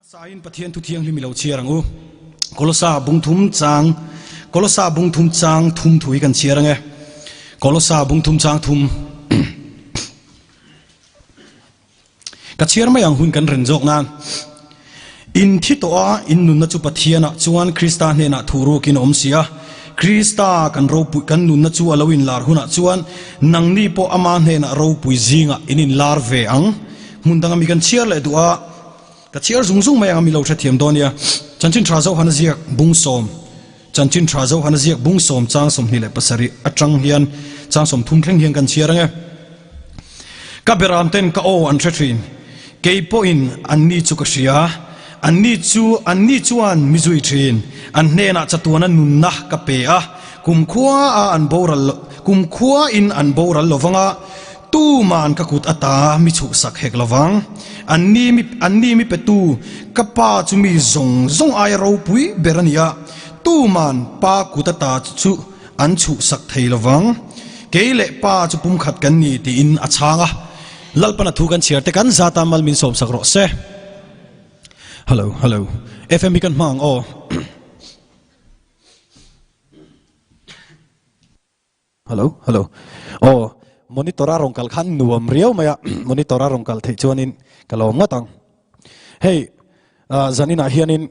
Hmasain Pathian thu thianghlim i lo chhiar ang u. Kolosa bungthum chang Kolosa bungthum chang thum thu hi kan chhiar ang e. Kolosa bungthum chang thum Ka chhiar mai ang hun kan ren zawk nan. In thi tawh a, in nunna chu Pathianah chuan Krista hnenah thu rukin a awm si a. Krista kan ropui kan nunna chu a lo inlar hunah chuan nangni pawh ama hnenah ropui zingah in inlar ve ang. Hmun danga mi kan chhiar leh duh a, ka chhiar zung zung mai ang a mi lo hrethiam dawn nia. Chanchin tha Zohana ziak bung sawm Chanchin tha Zohana ziak bung sawm chang 27 atang hian chang 30 thleng hian kan chhiar ang e. Ka beram ten ka aw an hre thin, kei pawhin anni chu ka hria, anni chu anni chuan mi zui thin, an hnenah chatuana nunna ka pe a, kumkhua a an boral kumkhua in an boral lovang a, tuman ka kut ata mi chhuhsak hek lovang, anni mi anni mi petu ka pa chu mi zawng zawng aia ropui ber a ni a, tuman pa kut ata chu an chhuhsak thei lovang. Kei leh Pa chu pumkhat kan ni tiin a chhang a. Lalpana thu kan chhiar te kan zata mal min sawmsak rawh se. Hello, hello. FM hi kan hmang ang aw. Hello, hello. Aw, monitor a rawn kal khan nuam riau mai a. Monitor a rawn kal theih chuanin ka lawm ngawt ang. Hei, zaninah hianin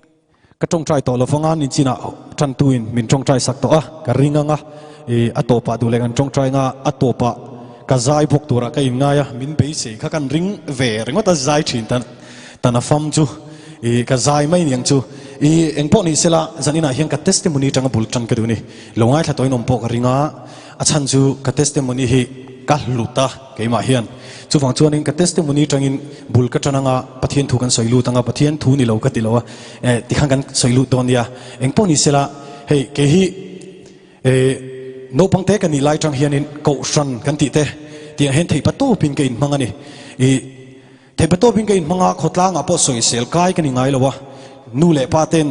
Ka tawngtai tawh lovang a, ninchinah tantuin min tawngtai sak tawh a, ka ring ang a, i a tawpah duh leh kan tawngtai nga, a tawpah ka zai bawk turah ka inngai a, min beisei kha kan ring ve ringawt a, zai thin ta ta na fam chu i ka zai mai niang chu. I engpawh ni sela zaninah hian ka testimony tanga bul tan ka duh a ni. Lo ngaithla tawhin awm pawh ka ring a, a chhan chu ka testimony hi ka hlut a. Keimah hian chuvang chuanin ka testimony tangin bul ka tan anga Pathian thu kan sawi lut anga Pathian thu ni lo ka ti lo a eh tikhan kan sawi lut dawn nia engpawh ni sela hei kei hi eh naupang te ka nih lai tang hianin kohhran kan tih te tiang hian theih patawpin ka inhmang a ni ih theih patawpin ka inhmang a khawtlangah pawh sawisel kai ka ni ngai lo a nu leh pa ten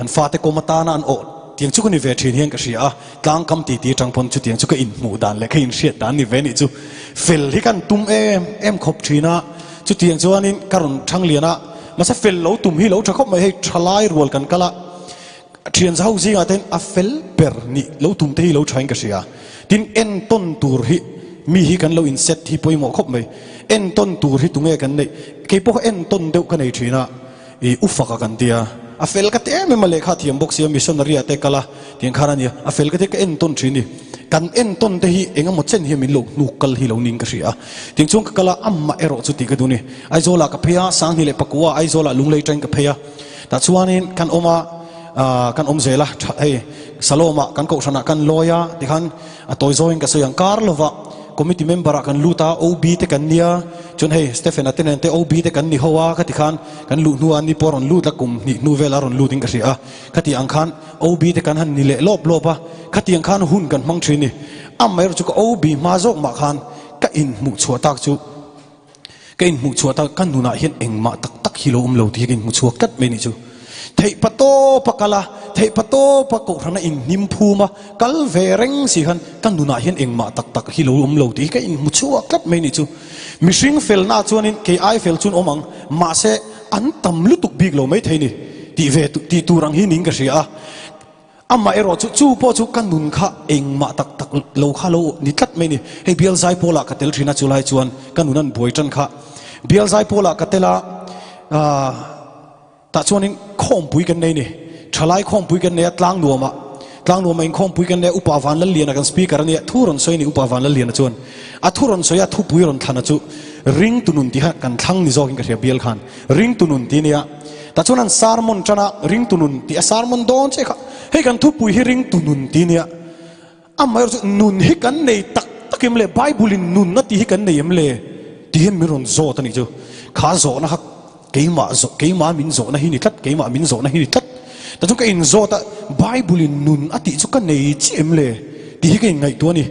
an fate kawm atana an awh tiang chu ka ni ve thin hian ka hria a. Tlang kam ti ti atang pawn chutiang chu ka inhmuh dan leh ka inhriat dan ni ve nih chu fel hi kan tum em em khawp thin a, chutiang chuanin ka rawn thang lian a, mahse fel lo tum hi lo tha khawp mai, hei thalai rual kan kal a, thian zau zingah te hian a fel ber nih lo tum te hi lo thain ka hria, tin entawn tur hi mi hi kan lo in set hi pawimawh khawp mai, entawn tur hi tunge kan neih, keipawh kha entawn deuh ka nei thin a. I u faka kan tia, a fel ka ti em em a, lehkha a thiam bawk sia, missionary ah te kal a, tiang khan a nia, a fel ka ti ka entawn thin ni, kan entawn te hi eng emaw chen hian min lo hnuk kal hi lo ning ka hria a, tiang chuan ka kal a, amah erawh chu tih ka duh ni, Aizawl ah ka phei a, Sanghni leh Pakua Aizawl ah Lunglei train ka phei a, tah chuanin kan awm a, kan awm zel a, tha hei Salom ah kan kohhran ah kan lawi a, tikhan a tawi zawngin ka sawi ang kar lova committee member ah kan lut a, OB te kan nia, chuan hei Stephen-a te nen te OB te kan ni ho a, khati khan kan luh hnuah ni pawh a rawn lut a, kum hnih hnu velah a rawn lut in ka hria a, khati ang khan OB te kan han ni leh lawp lawp a, khati ang khan hun kan hmang thin ni. Amaherawh chu ka OB hma zawk mah khan ka inhmuh chhuah tak chu ka inhmuh chhuah tak ka nunah hian engmah tak tak hi lo awm lo tih hi ka inhmu chhuak tlat mai nih chu. Theih pa tawpa kal a, theih pa tawpa kohhrana inhnim phum a, kal ve reng si khan ka nunah hian engmah tak tak hi lo awm lo tih hi ka inhmu chhuak tlat mai nih chu. Mihring felna chuanin kei ai fel chun awm ang, mahse an tam lutuk bik lo maithei ni tih ve tih tur ang hi niin ka hria a. Amah erawh chu chu pawh chu ka nun kha engmah tak tak lo kha lo ni tlat mai ni. Hei bial zaipawl ah ka tel thin a chulai chuan ka nun an buai tan kha. Bial zaipawl ah ka tel a, aah tah chuanin khawmpui kan nei ni. Thalai khawmpui kan nei a tlang nuam ah. Tlang nuam ah inkhawmpui kan nei a Upa Vanlalliana kan speaker a nia thu rawn sawi a ni Upa Vanlalliana chuan. A thu rawn sawi a thupui rawn thlan a chu ringtu nun tih kha kan thlang ni zawkin ka hria bial khan. Ringtu nun tih a nia. Tah chuan an sermon tan a, ringtu nun tih a sermon dawn che kha. Hei kan thupui hi ringtu nun tih a nia. Amaherawh chu nun hi kan nei tak tak em le? Bible in nun a tih hi kan nei em le? Tih hian min rawn zawt a nih chu. Kha zawhna kha keimah zawh, keimah min zawhna hi ni tlat, keimah min zawhna hi ni tlat. Tah chuan ka inzawt a, Bible in nun a tih chu ka nei chiah em le? Tih hi ka inngaihtuah a ni.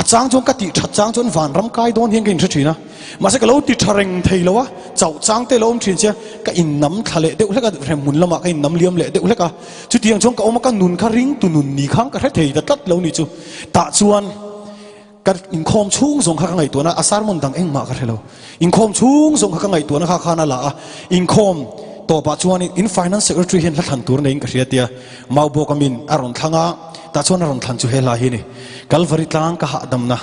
A chang chuan ka tih that chang chuan vanram kai dawn hian ka inhre thin a. Mahse ka lo ti tha reng thei lo a, chauh chang te lo awm thin sia, ka innam thla leh deuh hlek a, hremhmun lamah ka innam liam leh deuh hlek a. Chutiang chuan ka awm a, ka nun kha ringtu nun ni khan ka hre thei ta tlat lo ni chu. Tah chuan ka inkhawm chhung zawng kha ka ngaihtuahna a, sermon dang engmah ka hre lo. Inkhawm chhung zawng kha ka ngaihtuahna kha khan a la a, inkhawm. Tawpah chuanin in Finance Secretary hian hla thlan tur neiin ka hria tia Maubawk amin a rawn thlang a, tah chuan a rawn thlan chu he hla hi a ni, Kalvari tlang ka hahdamna,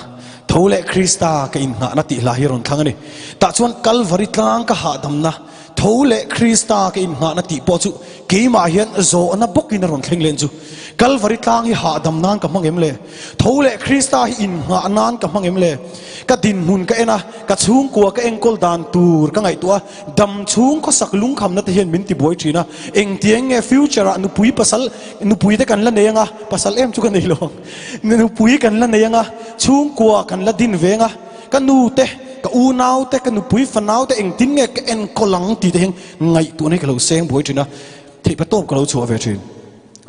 tho leh Krista ka inngahna tih hla hi a rawn thlang a ni. Tah chuan Kalvari tlang ka hahdamna, tho leh Krista ka inngahna tih pawh chu keimah hian zawhna bawkin a rawn thleng len chu. Kalvari tlang hi hahdam nan ka hmang em le? Tho leh Krista hi inngah nan ka hmang em le? Ka dinhmun ka en a, ka chhungkua ka enkawl dan tur ka ngaihtuah a, Dam chhung khawsak lungkhamna te hian min ti buai thin a, engtiang nge future ah nupui pasal, nupui te kan la nei anga, pasal em chu ka nei lo ang, nupui kan la nei anga, chhungkua kan la din ve anga, ka nu te, ka unau te, ka nupui fanau te engtin nge ka enkawl ang tih te hian ngaihtuahna hi ka lo seng buai thin a, theihpatawp ka lo chhuah ve thin.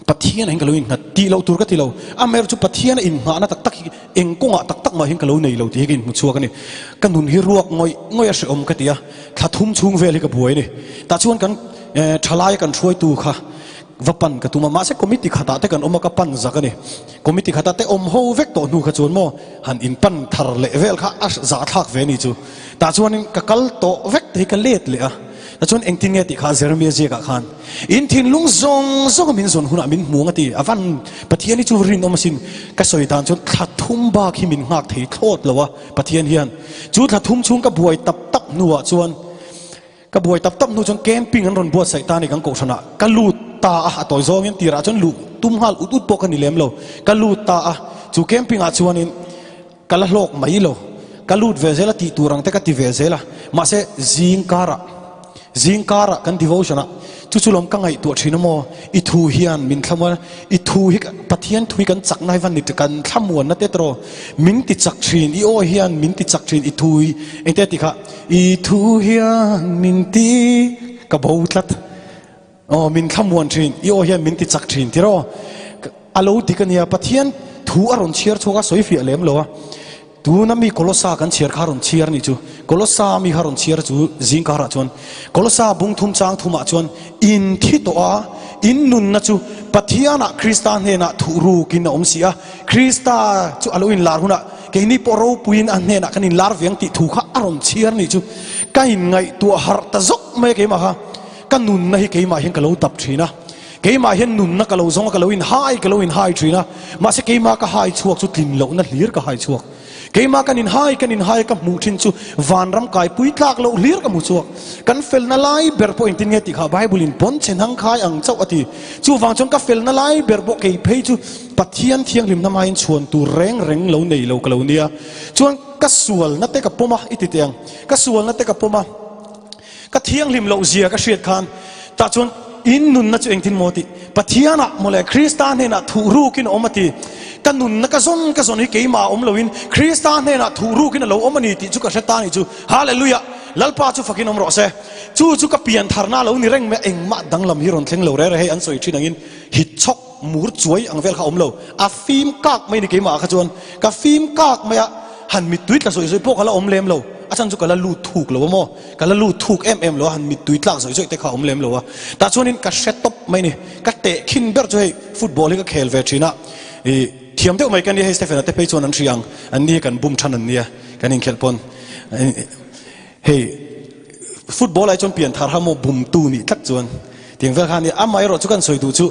Pathian ah hian ka lo innghat tih loh tur ka ti lo. Amaherawhchu chu Pathian a innghahna tak tak hi eng kawngah tak tak mah hian ka lo nei lo tih hi ka inhmu chhuak a ni. Ka nun hi ruak ngawih ngawih a hrehawm ka ti a, thla thum chhung vel hi ka buai a ni. Tah chuan kan thalai kan hruaitu kha va pan ka tum a, mahse committee khatah te kan awm a, ka pan zak a ni. Committee khatah te awm ho vek tawh hnu kha chuan maw han inpan thar leh vel kha a zahthlak ve a ni chu. Tah chuanin ka kal tawh vek te hi ka let leh a. Ta chuan engtin nge tih kha Jeremia ziakah khan in thinlung zawng zawnga min zawn hunah min hmu ang a ti. A van Pathian hi chu rinawm asin. Ka sawi dan chuan thla thum bak hi min nghak thei thlawt lo a Pathian hian. Chu thla thum chhung ka buai tap tap hnuah chuan ka buai tap tap hnu chuan camping an rawn buatsaih ta a ni kan kohhranah. Ka lut ta a, a tawi zawngin tirah chuan luh tum nghal ut ut pawh ka ni lem lo. Ka lut ta a, chu camping ah chuanin Ka la hlawk mai lo. Ka lut ve zel a tih tur ang te ka ti ve zel a. Mahse zing karah, zing karah kan devotion ah chu chu lawm ka ngaihtuah thin a maw? I thu hian min thlamuan a, i thu hi Pathian thu hi kan chakna hi va ni kan thlamuanna te tawh min ti chak thin, i aw hian min ti chak thin, i thu hi engte a ti kha, i thu hian min ti ka bo tlat. Aw min thlamuan thin, i aw hian min ti chak thin tiraw? A lo dik a nia, Pathian thu a rawn chhiar chhuak a, sawi fiah lem lo a. Tuna mi Kolosa kan chhiar kha a rawn chhiar nih chu. Kolosa mi kha a rawn chhiar chu zing karah chuan Kolosa bung thum chang thumah chuan in thi tawh a, in nunna chu Pathianah Krista hnenah thuh rukin a awm si a, Krista chu a lo inlar hunah keini pawh ropuiin a hnenah kan inlar ve ang tih thu kha a rawn chhiar nih chu. Ka inngaihtuah harh ta zawk mai a keimah kha. Ka nunna hi keimah hian ka lo dap thin a, keimah hian nunna ka lo zawng a, ka lo inhai ka lo inhai thin a, mahse keimah ka hai chhuak chu tlin lohna hlir ka hai chhuak. Keimah kan inhai kan inhai ka hmuh thin chu vanram kaipui tlak loh hlir ka hmu chhuak. Kan felna lai ber pawh engtin nge tih kha Bible in pawn chhe hnang khai ang chauh a ti. Chuvang chuan ka felna lai ber pawh kei phei chu Pathian thianghlimna hmain chhuan tur reng reng lo nei lo ka lo nia. Chuan ka sualna te ka pawm a, i ti teh ang. Ka sualna te ka pawm a. Ka thianghlim loh zia ka hriat khan tah chuan in nunna chu engtin maw tih Pathianah maw le Krista hnenah thuh rukin a awm a ti. Ka nunna ka zawn ka zawn hi keimah a awm loin Krista hnenah thuh rukin a lo awm a ni tih chu ka hre ta ni chu. Hallelujah! Lalpa chu fakin awm rawh se. Chu chu ka pian tharna a lo ni reng mai a, engmah danglam hi rawn thleng lo rere hei an sawi thin angin hitchhawk mur chuai ang vel kha a awm lo. A fim kak mai ni keimah ah kha chuan ka fim kak mai a, han mittui tla zawih zawih pawh ka la awm lem lo. A chhan chu ka la lut thuk lo a maw? Ka la lut thuk em em lo a, han mittui tlak zawih zawih te kha a awm lem lo a. Tah chuanin ka hre tawp mai ni. Ka teh khin ber chu hei football hi ka khel ve thin a, ih thiam deuh mai ka nia hei Stephen-a te phei chuan an hria ang, an ni kan bum than an nia kan inkhelh pawn. Hei football ah hi chuan pian thar ha maw bum tu nih tlat chuan tiang vel kha a nia. Amaherawh chu kan sawi duh chu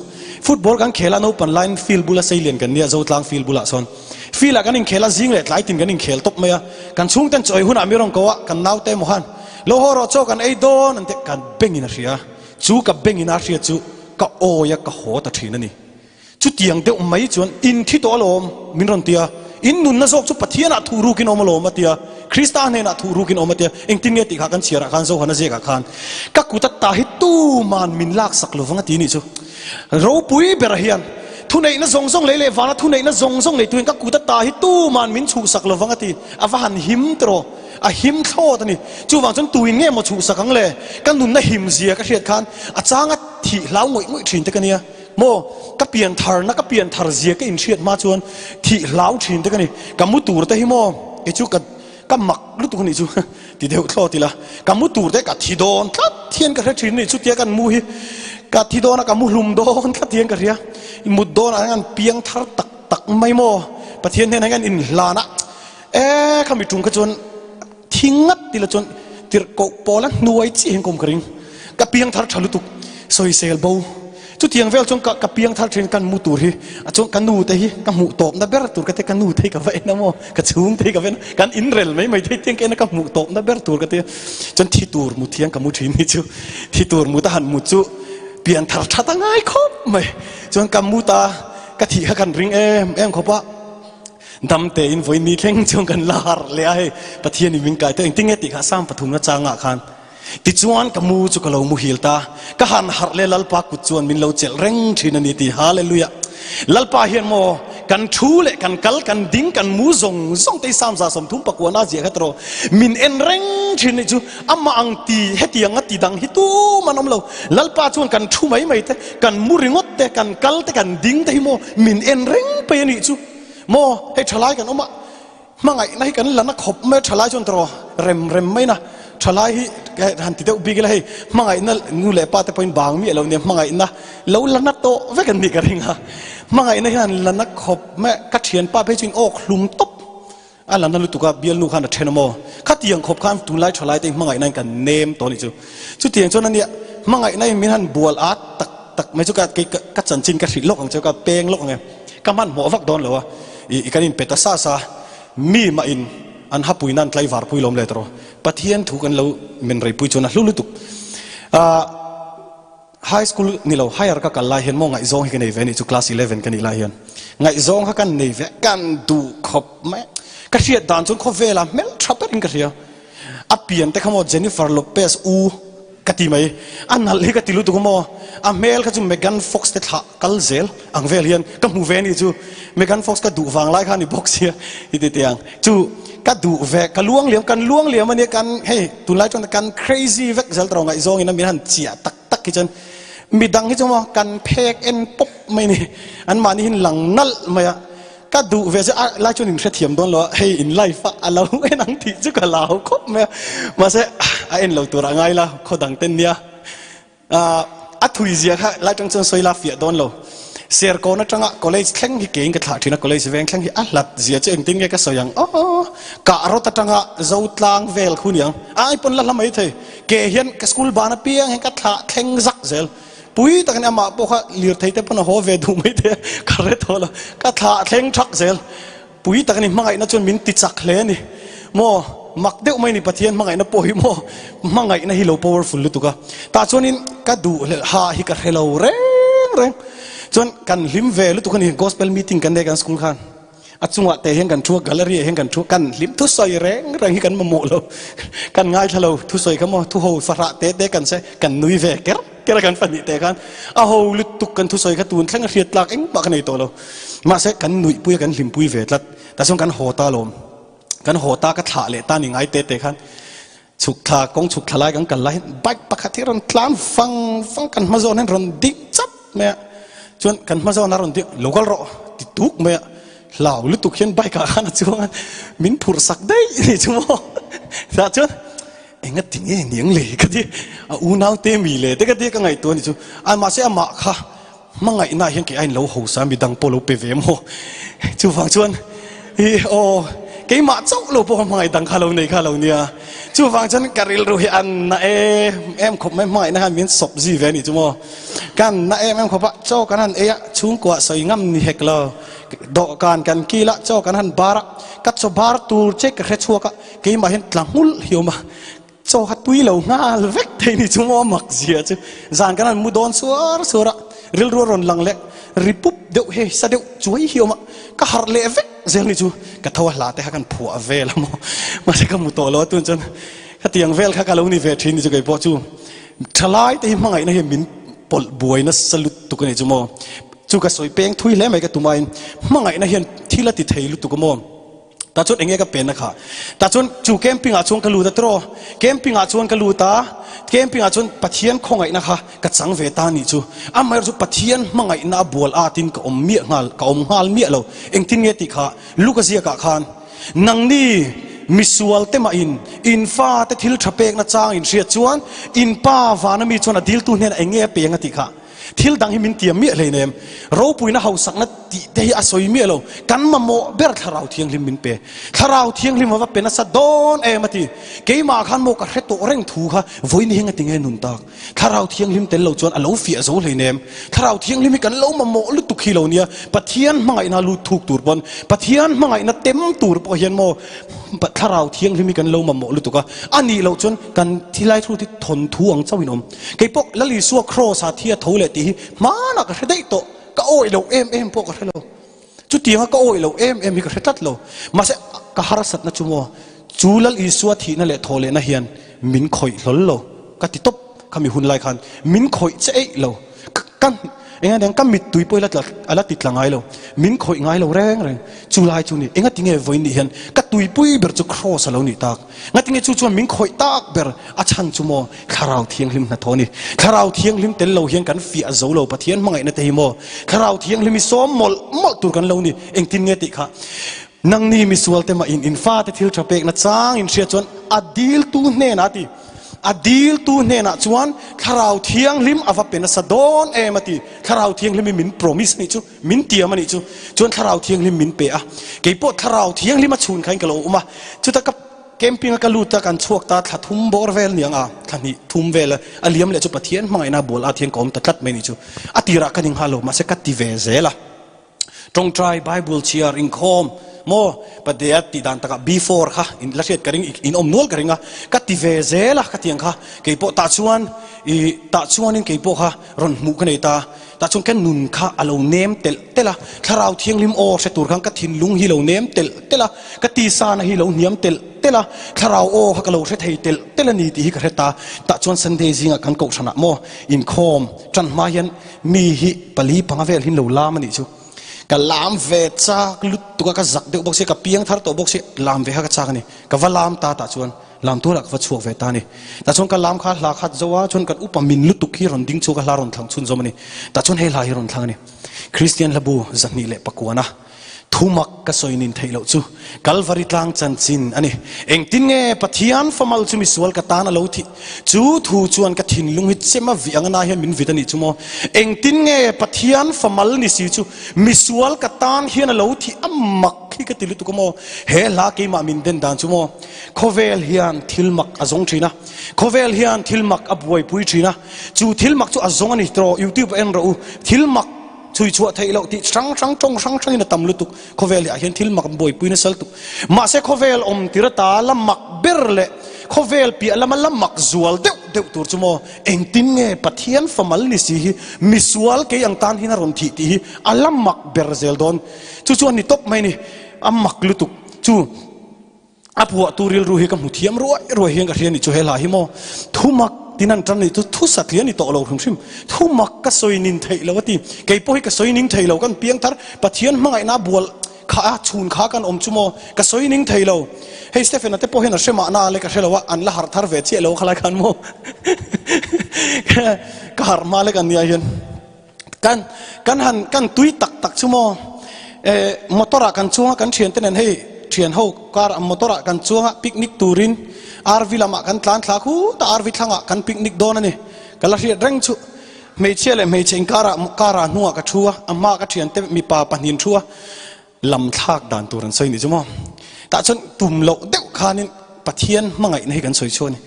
football kan khel a naupan laiin field bula seilian kan nia Zotlang field bulah sawn. Field ah kan inkhel a, zing leh tlai tin kan inkhel tawp mai a, kan chhungten chawi hunah mi rawn ko a, kan naute emaw khan lo haw rawh chaw kan ei dawn an ti, kan bengin a hria, chu ka bengin a hria chu ka awi a ka haw ta thin a ni. Chutiang deuh mai chuan in thi tawh alawm min rawn ti a, in nunna zawk chu Pathianah thuh rukin awm alawm a ti a, Krista hnenah thuh rukin awm a ti a, engtin nge tih kha kan chhiarah khan Zohana ziakah khan ka kut a ta hi tuman min laksak lovang a ti nih chu. Ropui berah hian thuneihna zawng zawng lei leh vana thuneihna zawng zawng nei tuin ka kut a ta hi tuman min chhuhsak lovang a ti. A va han him tawh, a him thlawt a ni. Chuvang chuan tuin nge maw chhuhsak ang le? Ka nunna him zia ka hriat khan a changa thih hlau ngawih ngawih thin te ka nia. Maw ka pian tharna ka pian thar zia ka inhriat hma chuan thih hlau thin te ka ni. Ka mu tur te hi maw kei chu ka Ka mak lutuk anih chu ti deuh thlawt ila, ka mu tur te ka thi dawn tlat hian ka hre thin anih chu tia kan mu hi ka thi dawn a ka mu hlum dawn tlat hian ka hria, mut dawn ah hian piang thar tak tak mai maw Pathian hnenah hian inhlan a e kha mi tum kha chuan thi ngat tila chuan tirhkoh pawl a hnuai chiah hian ka awm ka ring. Ka piang thar tha lutuk sawisel bo. Chutiang vel chuan ka ka piang thar thin kan mu tur hi a chuan ka nu te hi ka hmuh tawpna ber tur ka ti ka nu te hi ka va en a maw ka chhung te hi ka va en a kan in rel mai mai thei tiang ka en a ka hmuh tawpna ber tur ka ti a chuan thi tur mu thiang ka mu thin hi chu thi tur mut a han mut chu pian thar that a ngai khawp mai chuan ka mu ta ka thih kha kan ring em em khawp a dam tein vawi ni thleng chuan kan la harh leh a hei Pathian in min kai tawh engtin nge tih kha Psalm pathumna changah khan Tichuan ka mu chu ka lo muhil ta, ka han harh leh Lalpa kut chuan min lo chelh reng thin a ni ti. Hallelujah! Lalpa hian maw kan thu leh kan kal, kan ding, kan mu zawng zawng te hi Psalm 130 pakuana a ziah kha tawh min en reng thin nih chu amah ang ti hetiang a ti dang hi tum an awm lo. Lalpa chuan kan thu mai mai te, kan mu ringawt te, kan kal te, kan ding te hi maw min en reng pei a nih chu. Maw hei thalai kan awm a. Hmangaihna hi kan la na khawp mai a, thalai chuan tawh rem rem mai na, thalai hi han ti deuh bik ila hei hmangaihna nu leh pa te pawhin bang miah lo nia hmangaihna lo la na tawh vek an nih ka ring a, hmangaihna hian la na khawp mai a, ka thianpa phei chuan awk hlum tawp a la na lutuk a, bialnu khan a then a maw, khatiang khawp khan tunlai thalai te hmangaihna in kan nem tawh a nih chu, chutiang chuan ania hmangaihna in min han bual at tak tak mai chu ka ka chanchin ka hrilh lawk ang che ka peng lawk ang e. Ka hmanhmawh vak dawn lo a, i kan inpe ta sa sa, mi mah in an hapui nan tlaivar pui lawm le tawh Pathian thu kan lo men rei pui chuan a hlu lutuk. Ah high school ni lo higher ka kal lai hian maw ngaihzawng hi ka nei ve anih chu class 11 ka nih lai hian ngaihzawng kha kan nei ve kan duh khawp mai ka hriat dan chuan khawvela hmel tha berin ka hria. A pian te kha maw Jennifer Lopez u ka ti mai. A nalh hi ka ti lutuk maw. A hmel kha chu Megan Fox te thlah kal zel ang vel hian ka hmu ve ni chu. Megan Fox ka duh vang lai kha ni bawk sia i ti tiang. Chu ka duh ve ka luang liam kan luang liam ania kan hei tunlai chuan kan crazy vek zel tawh ngaihzawng in a min han chiah tak tak hi chuan midang hi chu maw kan phek en pawp mai ni. Anmahni hi lang nalh mai a. Ka duh ve chu a lai chuan in hrethiam dawn lo a, hei in life a a lo en ang tih chu ka lau khawp mai a, mahse a en lo tur a ngai la khaw dang ten nia a thui zia kha lai tang chuan sawi la fiah dawn lo. Serkawn atanga college thleng hi keiin ka thlah thin a, college veng thleng hi a hlat zia chu engtin nge ka sawi ang aw kah rawt atanga Zotlang vel khu niang ai pawn la hla mai thei ke hian ka school ban apiang hian ka thlah thleng zak zel. Pui tak a ni, amah pawh kha lirthei te pawn a haw ve duh mai te ka hre tawh lo, ka thlah thleng thak zel. Pui tak a ni, hmangaihna chuan min ti chak hle a ni. Maw, mak deuh mai a ni Pathian hmangaihna pawh hi maw, hmangaihna hi lo powerful lutuk a. Tah chuanin ka duh leh ha hi ka hre lo reng reng. Chuan kan hlim ve lutuk a ni, gospel meeting kan nei kan school khan. A chungah te hian kan thu a, gallery ah hian kan thu a, kan hlim thusawi reng reng hi kan mamawh lo, kan ngaithla lo, thusawi kha maw thuho fahrah te te kan se, kan nui ve ker ker a kan fahnih te khan a ho lutuk kan thusawi kha tun thleng a hriat tlak engmah ka nei tawh lo, mahse kan nuihpui a kan hlimpui ve tlat, tah chuan kan haw ta lawm, kan haw ta ka thlah leh ta ni ngai te te khan chhuk thla kawng chhuk thla lai kan kal lai hian bike pakhat hi a rawn tlan vang vang kan hma zawn hian rawn ding chap mai a chuan kan hma zawn a rawn ding lo kal rawh ti tuk mai a hlau lutuk hian bike ah khan a chuang a min phurh sak daih ni chu maw tah chuan enga ti nge niang le ka ti a unau te mi le te ka ti ka ngaihtuah ni chu a mahse amah kha Hmangaihna hian kei ain lo hosa midang pawh lo pe ve maw? Chuvang chuan i aw keimah chauh lo pawh hmangaih dang kha lo nei kha lo nia. Chuvang chuan ka rilru hi an na em em khawp mai hmangaihna khan min sawp zui ve a nih chu maw. Kan na em em khawp a, chaw kan han ei a, chhungkua sawi ngam ni hek lo. Dawhkan kan kil a, chaw kan han bar a, ka chaw bar tur che ka hre chhuak a, keimah hian tla nghulh hi awm a. Chaw kha tui lo nghal vek thei ni chu maw mak zia chu zan kan han mu dawn suar suar a, rilru a rawn lang leh ri pup deuh hei sa deuh chuai hi awm a, ka harh leh vek zel ni chu ka tho a hla te kha kan phuah vel a maw mahse ka mu tawh lo a tun chuan khatiang vel kha ka lo ni ve thin ni chu kei pawh chu thalai te hi hmangaihna hian min pawlh buai nasa lutuk a ni chu maw chu ka sawi peng thui hle mai ka tumain hmangaihna hian thil a ti thei lutuk a maw. Tah chuan enge ka pen a kha? Tah chuan chu camping ah chuan ka lut a tiraw? Camping ah chuan ka lut a, camping ah chuan Pathian khawngaihna kha ka chang ve ta nih chu. Amaherawh chu Pathian hmangaihna a bual at in ka awm miah nghal, ka awm nghal miah lo. Engtin nge tih kha Luka ziak ah khan, Nangni misual te mah in, in fa te thil tha pekna chang in hriat chuan, in pa vana mi chuan a diltu hnenah enge a peng a tih kha. Thil dang hi min tiam miah hleinem. Ropuina hausakna tih te hi a sawi miah lo. Kan mamawh ber Thlarau Thianghlim min pe. Thlarau Thianghlim a va pe nasa dawn em a ti. Keimah khan maw ka hre tawh reng thu kha vawiin hi engatinge nun tak? Thlarau Thianghlim tel lo chuan a lo fiah zo hleinem. Thlarau Thianghlim hi kan lo mamawh lutuk hi lo nia. Pathian hmangaihna lut thuk tur pawn, Pathian hmangaihna tem tur pawh hian maw Thlarau Thianghlim hi kan lo mamawh lutuk a. A nih loh chuan kan thilai thu hi thawnthu ang chauhin awm. Kei pawh Lal Isua Kraws ah thi a tho leh tih hi hmanah ka hre daih tawh. Ka awih loh em em pawh ka hre lo. Chutianga ka awih loh em em hi ka hre tlat lo. Mahse ka harsatna chu maw, chu Lal Isua thihna leh thawh lehna hian min khawih hlawl lo. Ka ti tawp khami hun lai khan min khawih che eih lo. Ka enga dang ka mittui pawh hi a la ti tla ngai lo. Min khawih ngai lo reng reng. Chu lai chu ni enga tinge vawiin nih hian ka tuipui ber chu Kraws a lo nih tak. Ngatinge chu chuan min khawih tak ber a chhan chu maw Thlarau Thianghlim hnathawh a ni. Thlarau Thianghlim tel lo hian kan fiah zo lo Pathian hmangaihna te hi maw Thlarau Thianghlim hi sawm mawlh mawlh tur kan lo ni. Engtin nge tih kha nangni misual te mah in in fate thil tha pekna chang in hriat chuan a diltu hnenah a ti. A diltu hnenah chuan Thlarau Thianghlim a va pe nasa dawn em a ti. Thlarau Thianghlim hi min promise a nih chu. Min tiam a nih chu. Chuan Thlarau Thianghlim min pe a. Kei pawh Thlarau Thianghlim a chhun khain ka lo awm a. Chuta ka camping a ka lut a, kan chhuak ta thla thum bawr vel niang a, thla hnih thum vel a liam leh chu Pathian hmangaihna bual at hian ka awm ta tlat mai nih chu. A tirah ka ninghal lo, mahse ka ti ve zel a. Tawngtai, Bible chhiar, inkhawm, maw Padea tih dan takah before kha in la hriat ka ring, in awm nual ka ring a. Ka ti ve zel a, ka ti ang kha. Kei pawh tah chuan, i tah chuanin kei pawh kha rawn hmuh ka nei ta. Tah chuan ka nun kha a lo nem telh telh a, Thlarau Thianghlim aw hre tur khan ka thinlung hi lo nem telh telh a, ka tisana hi lo hniam telh telh a, Thlarau aw kha ka lo hre thei telh telh a ni tih hi ka hre ta. Tah chuan Sunday zingah kan kohhranah maw inkhawm tan hma hian mi hi pali panga vel hi an lo lam a nih chu. Ka lam ve chak lutuk a, ka zak deuh bawk si, ka piang thar tawh bawk si, lam ve kha ka chak a ni. Ka va lam ta tah chuan. Lam tualah ka va chhuak ve ta a ni. Tah chuan ka lam kha hla khat zo a, chuan kan upa min lutuk hi rawn ding chhuak a, hla rawn thlang chhun zawm a ni. Tah chuan hei hla hi rawn thlang a ni. Kristian hlabu 209 a thumak ka sawi nin theih loh chu Kalvari tlang chanchin a ni. Engtin nge Pathian famal chu misual ka tan a lo thih? Chu thu chuan ka thinlung hi chem a vih ang a na hian min vit a nih chu maw? Engtin nge Pathian famal ni si chu misual ka tan hian a lo thih? A mak hi ka ti lutuk a maw? He hla keimah min den dan chu maw? Khawvel hian thil mak a zawng thin a, khawvel hian thil mak a buaipui thin a, chu thil mak chu a zawng a ni tiraw, YouTube ah en rawh u, thil mak chhui chhuah theih loh tih hrang hrang tawng hrang hrangin a tam lutuk, khawvel ah hian thil mak an buaipui nasa lutuk. Mahse khawvel awm tir ata la mak ber leh khawvel piah lama la mak zual deuh deuh tur chu maw, engtin nge Pathian famal ni si hi misual kei ang tan hian a rawn thih tih hi a la mak ber zel dawn. Chu chu a ni tawp mai a ni, a mak lutuk chu. A phuahtu rilru hi ka hmu thiam ruai ruai hian ka hria ni chu he hla hi maw thumak tin an tan ni chu thu satliah ni tawh lo hrim hrim thumak ka sawi nin theih lo a ti kei pawh hi ka sawi ning thei lo kan piang thar Pathian hmangaihna bual kha a chhun kha kan awm chu maw ka sawi ning thei lo hei Stephen a te pawh hian a hre mahna le ka hre lo a an la harh thar ve chiah lo khalai khan maw ka harh hma lek an nia hian Kan kan han kan tui tak tak chu maw eh motor ah kan chuang a kan thian te nen hei thian ho kar ah motor ah kan chuang a picnic turin RV lamah kan tlan thla khut a RV thlangah kan picnic dawn a ni ka la hriat reng chu hmeichhia leh hmeichhe inkar ah car ah hnungah ka thu a a hma ka thian te mipa pahnih thu a Lam thlak dan tur an sawi nih chu maw? Tah chuan tum loh deuh khanin Pathian hmangaihna hi kan sawi chhuah a ni.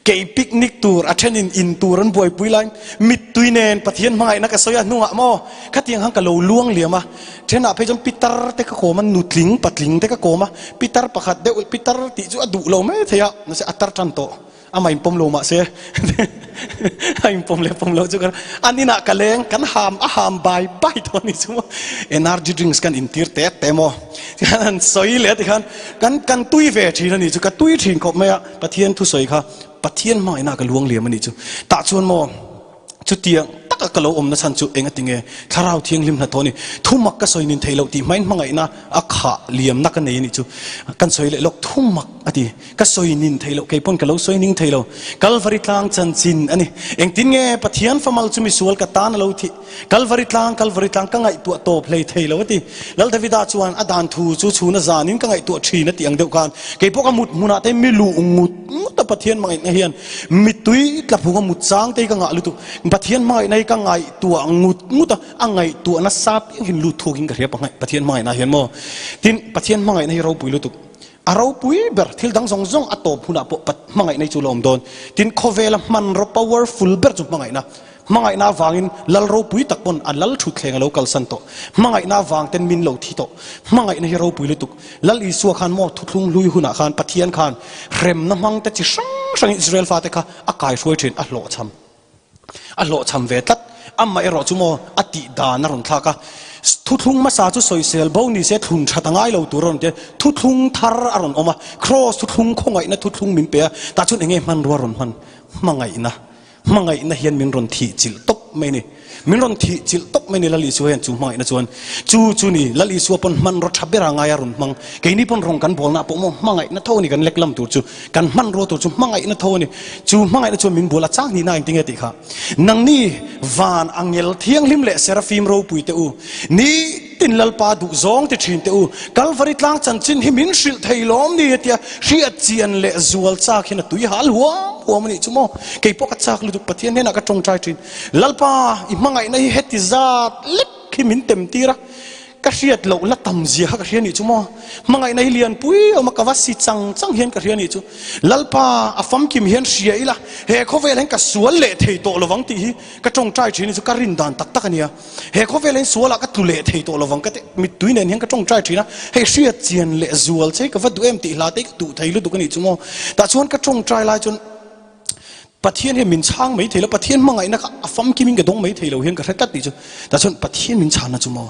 Kei picnic tur a thenin in tur an buaipui laiin mittui nen Pathian hmangaihna ka sawi a hnungah maw? Khatiang khan ka lo luang liam a. Thenah phei chuan pitar te ka kawm a, nutling patling te ka kawm a, pitar pakhat deuh pitar tih chu a duh lo mai thei a, mahse a tar tan tawh. Amah inpawm lo mahse a inpawm leh pawm lo chu ka an inah ka leng kan ham a ham bai bai tawh a ni chu maw energy drinks kan intir tet te maw tikhan an sawi leh a tikhan kan kan tui ve thin a ni chu ka tui thin khawp mai a Pathian thusawi kha Pathian hmangaihna ka luang liam a ni chu tah chuan maw Chutiang taka ka lo awmna chhan chu eng a ti nge? Thlarau Thianghlim hnathawh a ni. Thumak ka sawi nin theih loh tih hmain hmangaihna a khah liamna ka nei a nih chu. Kan sawi leh lawk thumak a ti. Ka sawi nin theih loh, kei pawn ka lo sawi ning thei lo. Kalvari tlang chanchin a ni. Engtin nge Pathian famal chu misual ka tan a lo thih? Kalvari tlang, Kalvari tlang ka ngaihtuah tawp hlei thei lo a ti. Lal Davida chuan a dan thu chu chhuna zanin ka ngaihtuah thin a tih ang deuh khan kei pawh ka mut hmunah te mi luh ngut ngut a Pathian hmangaihna hian Mittui tla phung a mut chang te hi ka ngah lutuk. Pathian hmangaihna hi ka. ka ngaihtuah ngut ngut a, a ngaihtuah nasa piang hian lut thuak in ka hria Pathian hmangaihna hian maw. Tin, Pathian hmangaihna hi ropui lutuk. A ropui ber, thil dang zawng zawng a tawp hunah pawh hmangaihna hi chu la awm dawn. Tin, khawvela hmanraw powerful ber chu hmangaihna. Hmangaihna avangin lal ropui tak pawn a lal thutthleng a lo kalsan tawh. Hmangaihna avang ten min lo thi tawh. Hmangaihna hi ropui lutuk. Lal Isua khan maw thuthlung hlui hunah khan Pathian khan hremna hmang te chi hrang hrangin Israel fate kha a kaihruai thin, a hlawhchham. A hlawhchham ve tlat. Amaherawh chu maw a tih dan a rawn thlak a. Thuthlung hmasa chu sawisel bo ni se thlun that a ngai lo tur a rawn ti a. Thuthlung thar a rawn awm a. Kraws thuthlung khawngaihna thuthlung min pe a. Tah chuan enge hmanrua rawn hman? Hmangaihna. Hmangaihna hian min rawn thih chilh tawp mai ni. Min rawn thih chilh tawp mai ni Lal Isua hian chu hmangaihna chuan. Chu chu ni Lal Isua pawn hmanraw tha bera ngaia rawn hmang. Keini pawn rawng kan bawlna pawh maw hmangaihna tho a ni kan lek lam tur chu. Kan hmanrua tur chu hmangaihna tho a ni. Chu hmangaihna chuan min bual a chang hnihna engtin nge tih kha. Nangni van angel thianghlim leh serafim ropui te u, ni tin Lalpa duh zawng ti thin teh u, Kalvari tlang chanchin hi min hrilh thei lawm ni tia hriat chian leh zual chak hian a tui hal huam huam a nih chu maw. Kei pawh ka chak lutuk Pathian hnenah ka tawngtai thin. Lalpa i hmangaihna hi heti zat lek hi min tem tir a, Ka hriat loh la tam zia kha ka hria nih chu maw? Hmangaihna hi lianpui awm a, ka va si chang chang hian ka hria nih chu. Lalpa, a famkim hian hria ila, he khawvel hian ka sual leh thei tawh lovang tih hi ka tawngtai thin hi chu ka rin dan tak tak a nia. He khawvel hian sualah ka tlu leh thei tawh lovang ka ti, mittui nen hian ka tawngtai thin a, hei hriat chian leh zual che hi ka va duh em tih hla te hi ka duh thei lutuk a nih chu maw? Tah chuan ka tawngtai lai chuan Pathian hian min chhang mai thei lo, Pathian hmangaihna kha a famkim in ka dawng mai thei lo hian ka hre tlat tih chu. Tah chuan Pathian min chhanna chu maw?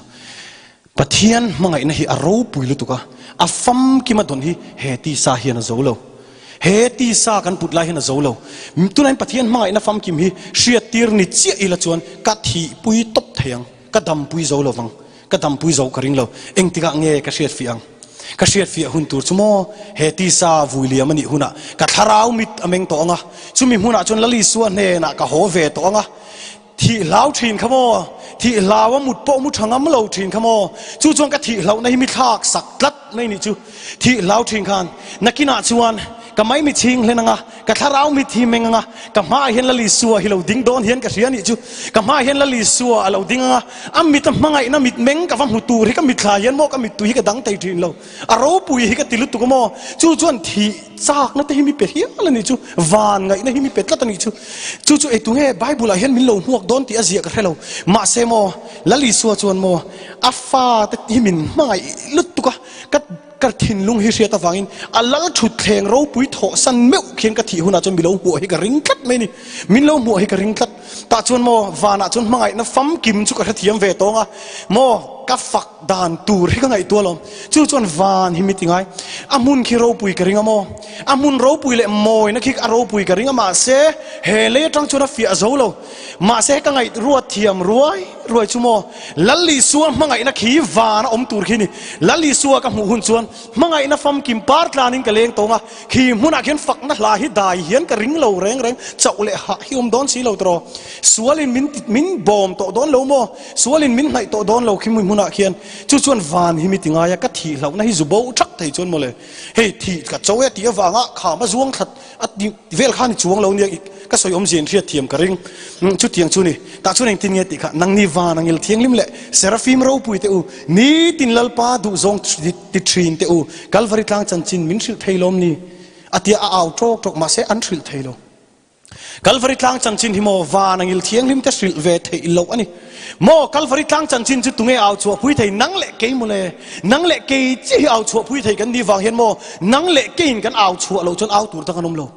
Pathian hmangaihna hi a ropui lutuk a, a famkim a dawn hi he tisa hian a zo lo. He tisa kan put lai hian a zo lo. Tunah hian Pathian hmangaihna famkim hi hriattir ni chiah ila chuan ka thihpui tawp thei ang, ka dampui zo lovang. Ka dampui zo ka ring lo. Engtikah nge ka hriatfiah ang? Ka hriatfiah hun tur chu maw he tisa vui liam a nih hunah ka thlarau mit a meng tawh ang a, chumi hmunah chuan Lal Isua hnenah ka haw ve tawh ang a. Thih hlau thin kha maw? Thih hlau a mut pawh mu tha ngam lo thin kha maw? Chu chuan ka thih hlauhna hi mi thlak sak tlat mai nih chu. Thih hlau thin khan nakinah chuan ka mai mi chhing hlen ang a, Ka thlarau mit hi meng anga, ka hmaah hian Lal Isua hi lo ding dawn hian ka hria nih chu. Ka hmaah hian Lal Isua a lo ding anga, a mit a hmangaihna mit meng ka va hmu tur hi ka mitthla hian maw ka mittui hi ka dang thei thin lo. A ropui hi ka ti lutuk a maw. Chu chuan thih chakna te hi mi pe hial a nih chu, van ngaihna hi mi pe tlat a nih chu. Chu chu eitu nge Bible ah hian min lo hmuak dawn tih a ziah ka hre lo. Mahse maw Lal Isua chuan maw a fate hi min hmangaih lutuk a, ka Ka thinlung hi hriat avangin a lal thutthleng ropui thawhsan meuh khian ka thih hunah chuan mi lo hmuah hi ka ring tlat mai ni. Min lo hmuah hi ka ring tlat. Tah chuan maw vanah chuan hmangaihna famkim chu ka hrethiam ve tawng a, maw ka fak dan tur hi ka ngaihtuah alawm. Chu chuan van hi mi ti ngai. A hmun khi ropui ka ring a maw? A hmun ropui leh mawina khi a ropui ka ring a mahse he lei atang chuan a fiah zo lo. Mahse ka ngaih ruat thiam ruai ruai chu maw Lal Isua hmangaihna khi van a awm tur khi ni. Lal Isua ka hmuh hun chuan hmangaihna famkim par tlanin ka leng tawng a, khi hmunah khian fakna hla hi dai hian ka ring lo reng reng, chauh leh hah hi awm dawn si lo tawh. Sualin min min bawm tawh dawn lo maw? Sualin min hnaih tawh dawn lo khi hmunah khian. Chu chuan van hi mi ti ngai a, ka thih hlauhna hi zu bo thak thei chuan mawle. Hei thih ka cho e tih avanga kham a zuang thlat A ti vel khan i chuang lo nia ka sawi awmzia in hriat thiam ka ring. Chutiang chu ni. Tah chuan engtin nge tih kha nangni van angil thianghlim leh Serafim ropui te u, nitin Lalpa duhzawng ti thin te u, Kalvari tlang chanchin min hrilh thei lawm ni? A tia a au tawk tawk mahse an hrilh thei lo. Kalvari tlang chanchin hi maw van angil thianghlim te hrilh ve theih loh a ni. Maw Kalvari tlang chanchin chu tunge au chhuahpui thei nang leh kei mawle? Nang leh kei chiah hi au chhuahpui thei kan nih vang hian maw nang leh keiin kan au chhuah loh chuan au tur dang an awm lo.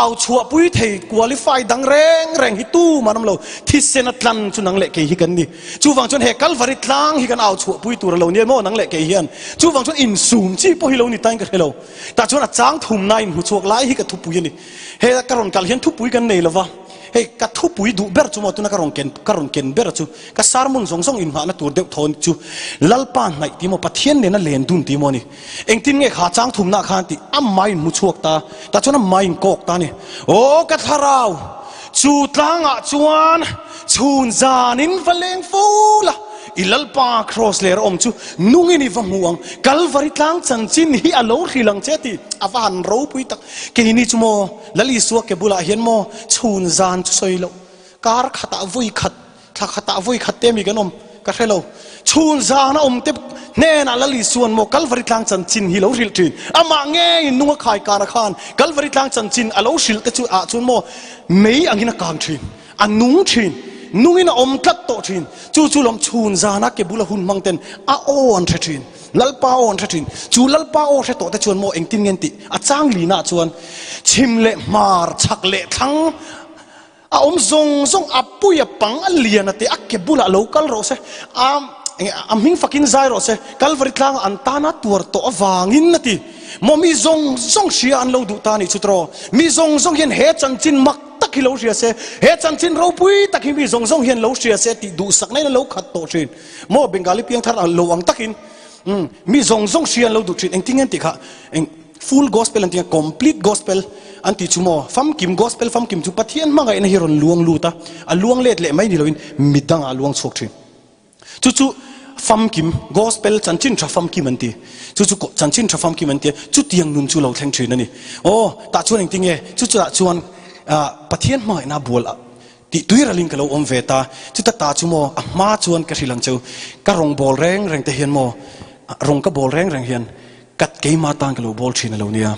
Au chhuahpui thei qualify dang reng reng hi tumah an awm lo. Thisen a tlan chu nang leh kei hi kan ni. Chuvang chuan he Kalvari tlang hi kan au chhuahpui tur a lo nia maw nang leh kei hian. Chuvang chuan insum chi pawh hi lo ni tain ka hre lo. Tah chuan a chang thumna in hmuchhuak lai hi ka thupui a ni. He ka rawn kal hian thupui kan nei lova. Hei ka thupui duh ber chu maw tuna ka rawn ken ka rawn ken ber chu ka sermon zawng zawng inngahna tur deuh thawn chu Lalpa hnaih tih maw Pathian nena len dun tih maw a ni. Engtin nge kha chang thumna khan tih a mai in hmu chhuak ta tah chuan a mai in kawk ta a ni. Aw ka thlarau chu tlangah chuan chhun zanin va leng fo la I Lalpa Kraws ler a awm chu nungin i va hmu ang. Kalvari tlang chanchin hi a lo hril ang che tih a va han ropui tak. Keini chu maw Lal Isua ke bulah hian maw chhun zan chu sawi loh kar khatah vawi khat. Thla khatah vawi khat te mi kan awm ka hre lo. Chhun zana awm te hnenah Lal Isuan maw Kalvari tlang chanchin hi lo hrilh thin. Amah ngeiin nunga khai kana khan Kalvari tlang chanchin a lo hrilh te chu ah chuan maw mei angin a kang thin, a nung thin, nungin a awm tlat tawh thin. Chu chu lawm chhun zana ke bula hun hmang ten a aw an hre thin, Lalpa aw an hre thin. Chu Lalpa aw hre tawh te chuan maw engtin nge an tih? A chang linah chuan chhim leh hmar, chhak leh thlang, A awm zawng zawng a pui a pang a lian a te a ke bulah lo kal rawh se, a a hming fakin zai rawh se, Kalvari tlangah an tana tuar tawh avangin a ti. Maw mi zawng zawng hria an lo duh ta anih chu tiraw? Mi zawng zawng hian he chanchin mak tak hi lo hria se, he chanchin ropui tak hi mi zawng zawng hian lo hria se tih duhsakna in a lo khat tawh thin. Maw Bengali piangthar a lo ang takin mi zawng zawng hria an lo duh thin. Engtin nge an tih kha? Eng. Full Gospel an ti a, Complete Gospel an tih chu maw? Famkim Gospel famkim chu Pathian hmangaihna hi rawn luang lut a, a luang let leh mai ni loin midangah a luang chhuak thin. Chu chu famkim Gospel chanchin tha famkim an ti. Chu chu chanchin tha famkim an ti a, chutiang nun chu lo thleng thin a ni. Aw, tah chuan engtin nge? Chu chutah chuan Pathian hmangaihna bual tih tui ralin ka lo awm ve ta. Chuta ta chu maw a hma chuan ka hrilh ang cheu, ka rawngbâwl reng reng te hian maw, rawng ka bâwl reng reng hian Ka keima tan ka lo bawl thin a lo nia.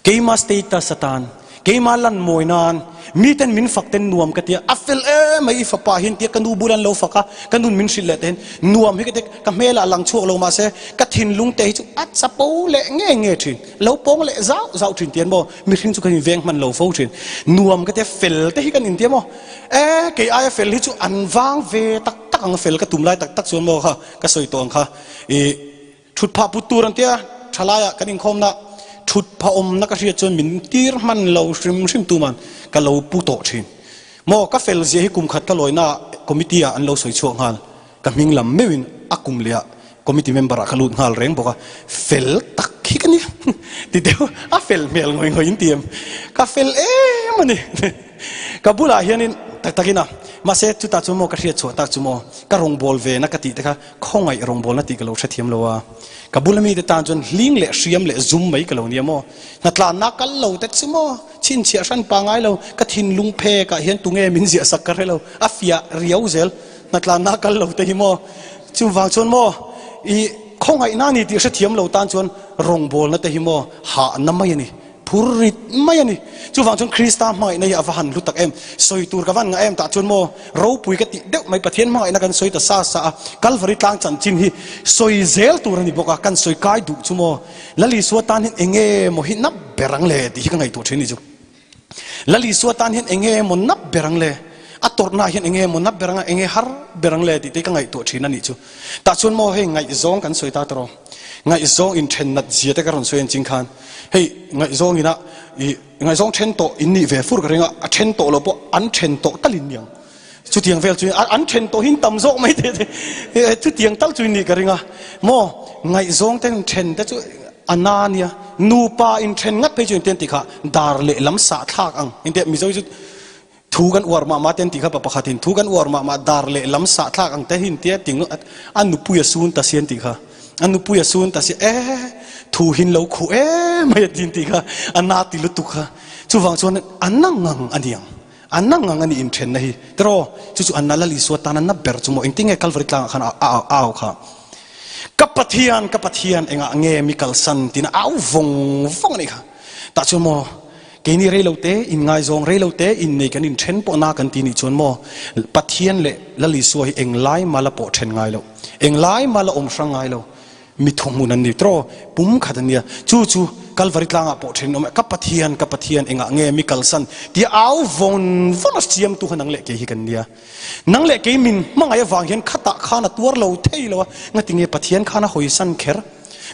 Keima status atan, keima lan mawi nan, miten min fak ten nuam ka tia, a fel em mai i fapa hian tia ka nu bul an lo fak a, ka nun min hrilh leh te hian nuam hi ka tia, ka hmelah lang chhuak lo mahse ka thinlung te hi chu a chapo leh nge nge thin, lo pawng leh zauh zauh thin tian maw mihring chu kan inveng hman lo fo thin. Nuam ka tia fel te hi kan intia maw, e kei aia fel hi chu an vang ve tak tak ang fel ka tum lai tak tak chuan maw kha ka sawi tawh ang kha i Thut phah put tur an tia, thalaiah kan inkhawmna thut phah awmna ka hriat chuan min tir hman lo hrim hrim tuman ka lo pu tawh thin. Maw ka fel zia hi kum khat ka lawina committee ah an lo sawi chhuak nghal, ka hming lam meuhin a kum leh ah committee member ah ka lut nghal reng bawk a, fel tak hi ka nia ti deuh a fel hmel ngawih ngawih in ti em, ka fel em a ni. Ka bulah hianin tak takin a, mahse chutah chuan maw ka hriat chhuah tak chu maw ka rawngbâwl ve na ka tih te kha khawngaih rawngbâwlna tih ka lo hrethiam lo a. Ka bula mite tan chuan hling leh hriam leh zum mai ka lo nia maw. Hnatlanna kal lo te chu maw chhinchhiah hran pa ngai lo, ka thinlung phekah hian tunge min ziah sak ka hre lo, a fiah riau zel hnatlanna kal lo te hi maw. Chuvang chuan maw i khawngaihna a ni tih hrethiam lo tan chuan rawngbâwlna te hi maw hahna mai a ni. Phur rit mai a ni. Chuvang chuan Krista hmangaihna hi a va han hlu tak em. Sawi tur ka van ngah em tah chuan maw ropui ka tih deuh mai Pathian hmangaihna kan sawi ta sa sa a, Kalvari tlang chanchin hi sawi zel tur a ni bawk a, kan sawi kai duh chu maw Lal Isua tan hian enge maw hi nap ber ang le tih hi ka ngaihtuah thin a ni chu. Lal Isua tan hian enge maw nap ber ang le, a tawrhna ah hian enge maw nap ber ang a, enge har ber ang le tih te hi ka ngaihtuah thin a nih chu. Tah chuan maw hei ngaihzawng kan sawi ta tawh, ngaihzawng inthen nat zia te ka rawn sawi enching khan, Hei ngaihzawng ina i ngaihzawng then tawh in nih ve fur ka ring a, a then tawh lo pawh an then tawh tal in niang. Chutiang vel chu an then tawh hi in tam zawk mai te te chutiang tal chu in nih ka ring a. Maw ngaihzawng ten then te chu a na ania, nupa in then ngat phei chu in te an tih kha dar leh lam sah thlak ang in te Mizo hi chu thu kan uar mah mah te an tih kha pa pakhatin thu kan uar mah mah dar leh lam sah thlak ang te hi an tia ting a nupui a sun ta si an tih kha a nupui a sun ta si e thu hin lo khuh e mai a tin tih kha a na ti lutuk kha chuvang chuan a na ngang a niang a na ngang a ni inthenna hi tiraw chu chu a na Lal Isua tan a na ber chu maw engtin nge Kalvari tlangah khan a au kha ka Pathian ka Pathian engah nge mi kalsan tiin a au vawng vawng a nih kha tah chuan maw Keini reilote inngaizawng, reilote innei kan inthen pawh na kan ti nih chuan maw Pathian leh Lal Isua hi englai mala pawh then ngai lo, englai mala awm hrang ngai lo, mi thuhmun an ni tiraw, pum khat an nia. Chu chu Kalvari tlangah pawh then awm e, ka Pathian, ka Pathian engah nge mi kalsan tia au vawn vawn a siamtu kha nang leh kei hi kan nia. Nang leh kei min hmangaih avang hian khatah khan a tuar lo thei lo a, ngatinge Pathian khan a hawisan kher?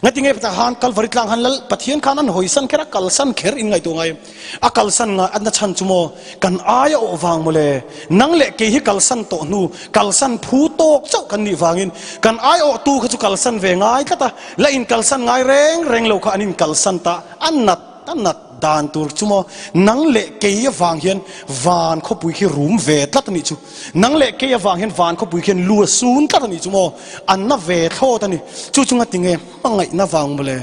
Ngatinge han Kalvari tlang han lal Pathian khan an hawisan kher a kalsan kher in ngaihtuah ngai a kalsan ngai a na chhan chu maw kan aia awh vang mawle nang leh kei hi kalsan tawh hnu kalsan phu tawk chauh kan nih vangin kan ai awh tu kha chu kalsan ve ngai tlat a la in kalsan ngai reng reng lo kha an in kalsan ta a nat A nat dan tur chu maw, nang leh kei avang hian van khawpui khi rum ve tlat a nih chu. Nang leh kei avang hian van khawpui khian lu a sun tlat a nih chu maw, a na ve thlawt a ni. Chu chu ngatinge hmangaihna vang mawle,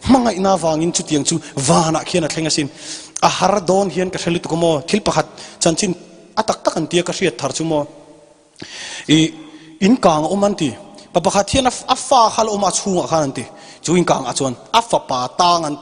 hmangaihna avangin chutiang chu vanah khian a thleng asin. A har dawn hian ka hre lutuk a maw, thil pakhat chanchin a tak tak an tia ka hriat thar chu maw. I in kang a awm an ti. Pa pakhat hian a fa kha la awm a chhungah khan an ti. Chu in kangah chuan a fapa tang an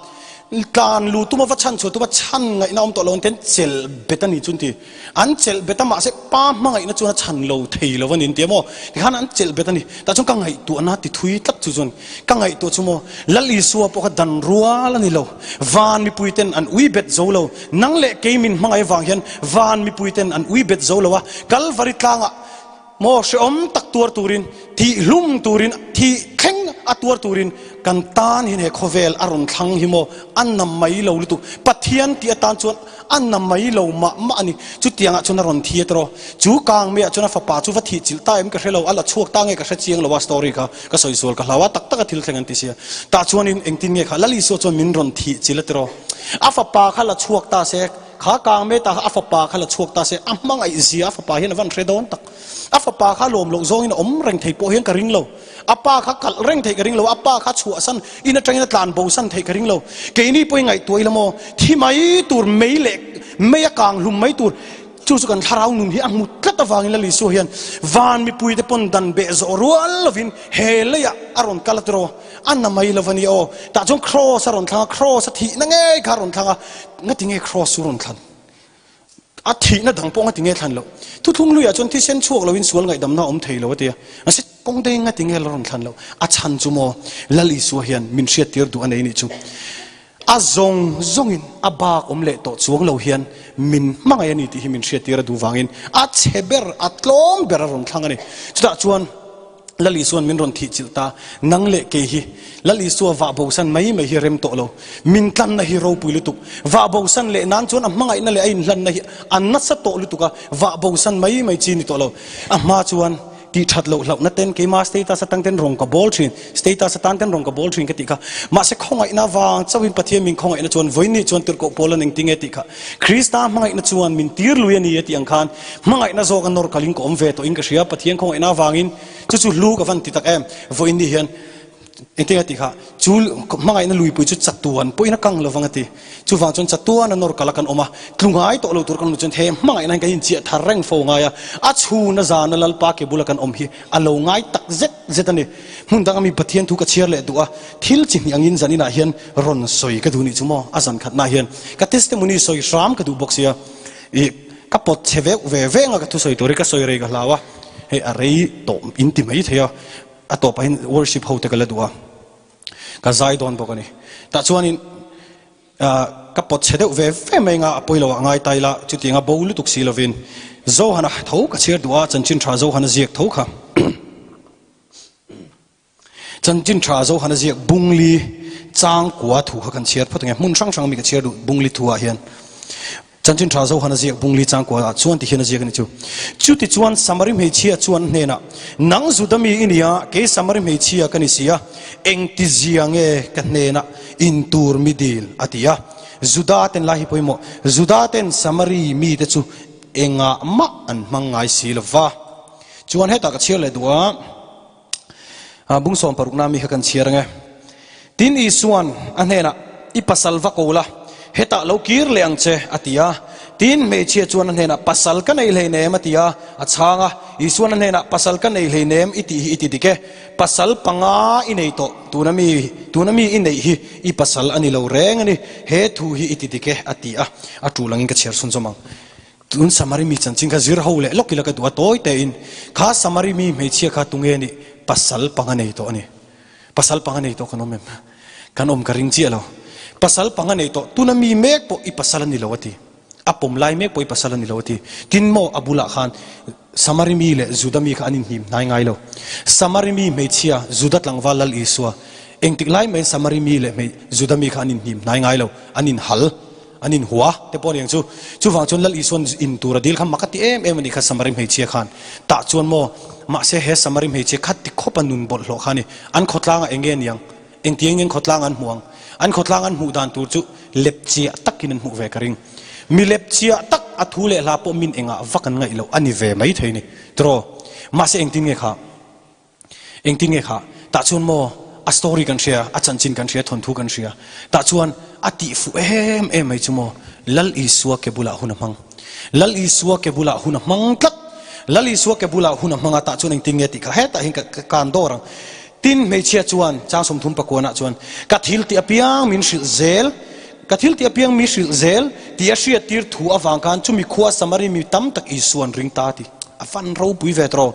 tlan lu tuma va chhan chhuah tuma chhan ngaihna awm tawh lo an ti an chelh bet a ni chu an ti. An chelh bet a mahse pa hmangaihna chuan a chhan lo thei lo a ni an ti a maw? Tikhan an chelh bet a ni. Tah chuan ka ngaihtuahna ti thui tlat chu chuan ka ngaihtuah chu maw Lal Isua pawh kha dan rual a ni lo. Van mipui ten an ui bet zo lo. Nang leh kei min hmangaih avang hian van mipui ten an ui bet zo lo a. Kalvari tlangah maw hrehawm tak tuar turin, thih hlum turin, thih thleng a tuar turin kan tan hian he khawvel a rawn thlang hi maw a na mai lo lutuk. Pathian tih atan chuan a na mai lo mah mah a ni. Chutiangah chuan a rawn thi a tawh. Chu kang meiah chuan a fapa chu va thih chilh ta em ka hre lo, a la chhuak ta nge ka hre chiang lo a story kha ka sawi sual ka hlau a, tak taka thil thleng an ti sia. Tah chuanin engtin nge kha Lal Isua chuan min rawn thih chilh a tawh. A fapa kha la chhuak ta se, kha kang meta kha a fapa kha la chhuak ta se, a hmangaih zia a fapa hian a van hre dawn tak. A fapa kha lawm loh zawngin a awm reng thei pawh hian ka ring lo. A pa kha kalh reng theih ka ring lo, a pa kha chhuahsan in atangin a tlan bosan theih ka ring lo. Keini pawhin ngaihtuah ila maw, thi mai tur mei leh mei a kang hlum mai tur, chu chu kan thlarau nun hi a hmu tlat avangin Lal Isua hian van mipuite pawn dan beh zawh rual lovin he leiah a rawn kal a tiraw, a na mai lo a nia aw. Tah chuan kraws a rawn thlang a, kraws a thihna ngei kha a rawn thlang a, ngatinge kraws chu rawn thlan? A thihna dang pawh ngati nge thlan loh? Thuthlung luiah chuan thisen chhuak loin sual ngaihdamna a awm thei lo a ti a. Mahse, kawng deng ngati nge la rawn thlan loh? A chhan chu maw Lal Isua hian min hriattir duh a nei nih chu. A zawng zawngin a bak awm leh tawh chuang lo hian min hmangaih a ni tih hi min hriattir a duh vangin a chhe ber, a tlawm ber a rawn thlang a ni. Chutah chuan. Lal Isua'n min rawn thih chilh ta, nang leh kei hi Lal Isua vah bosan mai mai hi rem tawh lo. Min tlanna hi ropui lutuk. Vah bosan leh nan chuan a hmangaihna leh a inhlanna hi a nasa tawh lutuk a, vah bosan mai mai chi ni tawh lo. A hma chuan tih that loh hlauhna ten keima status atang ten rawng ka bawl thin, status atan ten rawng ka bawl thin ka tih kha. Mahse khawngaihna vang chauhin Pathian min khawngaihna chuan vawiin chuan tirhkoh pawl an engtinge tih kha Krista hmangaihna chuan min tir lui a ni a tih ang khan Hmangaihna zawk a nawr kalin ka awm ve tawhin ka hria, Pathian khawngaihna avangin chu chu hlu ka van ti tak em? Vawiin ni hian engtin a ti kha, chu hmangaihna luipui chu chatuan pawhin a kang lovang a ti. Chuvang chuan chatuan a nawr kal a kan awm a, tlu ngai tawh lo tur kan awm chuan he hmangaihna hian kan inchiah thar reng fo ngai a, a chhuna zana Lalpa ke bula kan awm hi a lo ngai tak zet zet a ni. Hmun danga mi Pathian thu ka chhiar leh duh a, thil chi hnih angin zaninah hian rawn sawi ka duh nih chu maw, a zan khatnah hian ka testimony sawi hram ka duh bawk sia. I ka pawt chhe veuh ve ve anga ka thusawi tur hi ka sawi rei ka hlau a, hei a rei tawh in ti mai thei a, a tawpah hian worship ho te ka la duh a, ka zai dawn bawk a ni. Tah chuanin ka pawt chhe deuh ve ve mai anga a pawi lo ah ngai ta ila chutianga bo lutuk si lovin Zohana tho ka chhiar duh a, chanchin tha Zohana ziak tho kha. Chanchin tha Zohana ziak Bungli changkua thu kha kan chhiar phawt ang e. Hmun hrang hrang mi ka chhiar duh Bungli thu ah hian. Chanchin tha Zohana ziak Bungli changkua ah chuan ti hian a ziak a ni chu. Chuti chuan Samari hmeichhia chuan hnenah, Nang Juda mi i ni a, kei Samari hmeichhia ka ni si a, engti zia nge ka hnenah in tur mi dil? a ti a. Juda ten lai hi pawimawh. Juda ten Samari mite chu engah mah an hmang ngai si lo va. Chuan hetah ka chhiar leh duh a. Bung sawm parukna mi kha kan chhiar ang e. Tin Isua'n a hnenah, I pasal va ko la, hetah lo kir leh ang che, a ti a. Tin hmeichhia chuan a hnenah, Pasal ka nei hleinem, a ti a. A chhang a, Isua'n a hnenah, Pasal ka nei hleinem i tih hi i ti dik e. Pasal panga i nei tawh, tuna mi, tuna mi i neih hi i pasal a ni lo reng a ni. He thu hi i ti dik e, a ti a. A tul angin ka chhiar chhunzawm ang. Tun Samari mi chanchin kha zir ho leh lawk ila ka duh a, tawi tein kha Samari mi hmeichhia kha tunge nih pasal panga nei tawh a ni. Pasal panga nei tawh kan awm em? Kan awm ka ring chiah lo. Pasal panga nei tawh, tuna mi mek pawh i pasal a ni lo a ti. A pawm lai mek pawh i pasal a ni lo a ti. Tin maw a bulah khan Samari mi leh Juda mi kha an inhnim hnai ngai lo. Samari mi hmeichhia Juda tlangval Lal Isua engtik lai maiin Samari mi leh Juda mi kha an inhnim hnai ngai lo, an inhal. An in hua te pawh a ni ang chu. Chuvang chuan Lal Isua'n in tur a dil kha mak a ti em em a nih kha Samari hmeichhia khan. Tah chuan maw, mahse he Samari hmeichhia khat ti khawp a nun bawlhhlawh kha a ni. An khawtlangah eng nge a ni ang? Engtiang in khawtlang an hmuh ang? An khawtlang an hmuh dan tur chu lepchiah takin an hmuh ve ka ring. Mi lepchiah tak a thu leh hla pawh min engah vak an ngaih loh a ni ve mai thei ni. Tiraw? Mahse engtin nge kha? Engtin nge kha? Tah chuan maw a story kan hria, a chanchin kan hria, thawnthu kan hria. Tah chuan a tih fuh em em mai chu maw Lal Isua ke bulah hun a hmang. Lal Isua ke bulah hun a hmang tlat. Lal Isua ke bulah hun a hmang a, tah chuan engtin nge tih kha hetah hian ka kan dawr ang. Tin, hmeichhia chuan chang 34 ah chuan, Ka thil tih apiang min hrilh zel, ka thil tih apiang mi hrilh zel tih a hriattir thu avang khan chumi khua Samari mi tam tak Isua an ring ta a ti. A fan ropui ve tawh.